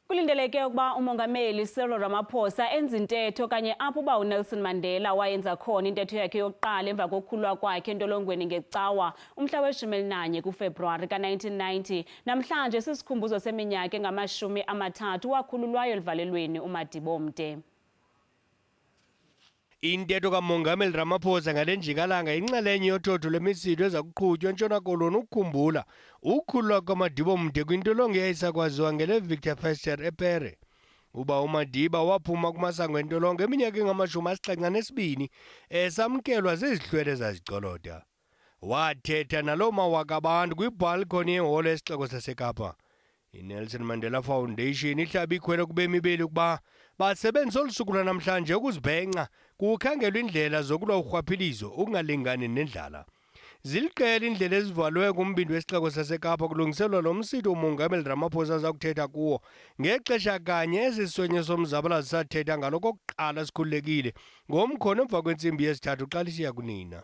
Kulindeleke ukuba uMongameli Cyril Ramaphosa enze intetho kanye apho uba uNelson Mandela wayenza khona intetho yakhe yokuqala emva kokukhululwa kwakhe entolongweni ngeCawa umhla we-11 kuFebruwari ka-1990. Namhlanje sisikhumbuzo seminyaka engama-30 wakhululwayo eluvalelweni uMadiba Omde. Intetho kaMongameli Ramaphosa ngale njikalanga yinxalenye yothotho lwemisitho eza kuqhutywa eNtshona Koloni ukukhumbula ukukhululwa kukaMadiba Omde kwintolongo eyayisakwaziwa ngeleVictor Verster ePere. Uba uMadiba waphuma kumasango entolongo eminyaka engama-72 esamkelwa zizihlwele ezazigcoloda. Wathetha naloo mawaka abantu kwibhalkhoni yeholo yesixeko saseKapa. INelson Mandela Foundation ihlabe ikhwelo kubemi beli ukuba basebenzise olu suku lwanamhlanje ukuzibhenca kukhangelwa iindlela zokulwa urhwaphilizo, ukungalingani nendlala. Ziliqela iindlela ezivalwe kumbindi wesixeko saseKapa kulungiselwa lo msitho uMongameli Ramaphosa aza kuthetha kuwo ngexesha kanye esi sisonye somzabalazo sathetha ngalo kokuqala sikhululekile ngomkhono emva kwentsimbi yesithathu xa lisiya kunina.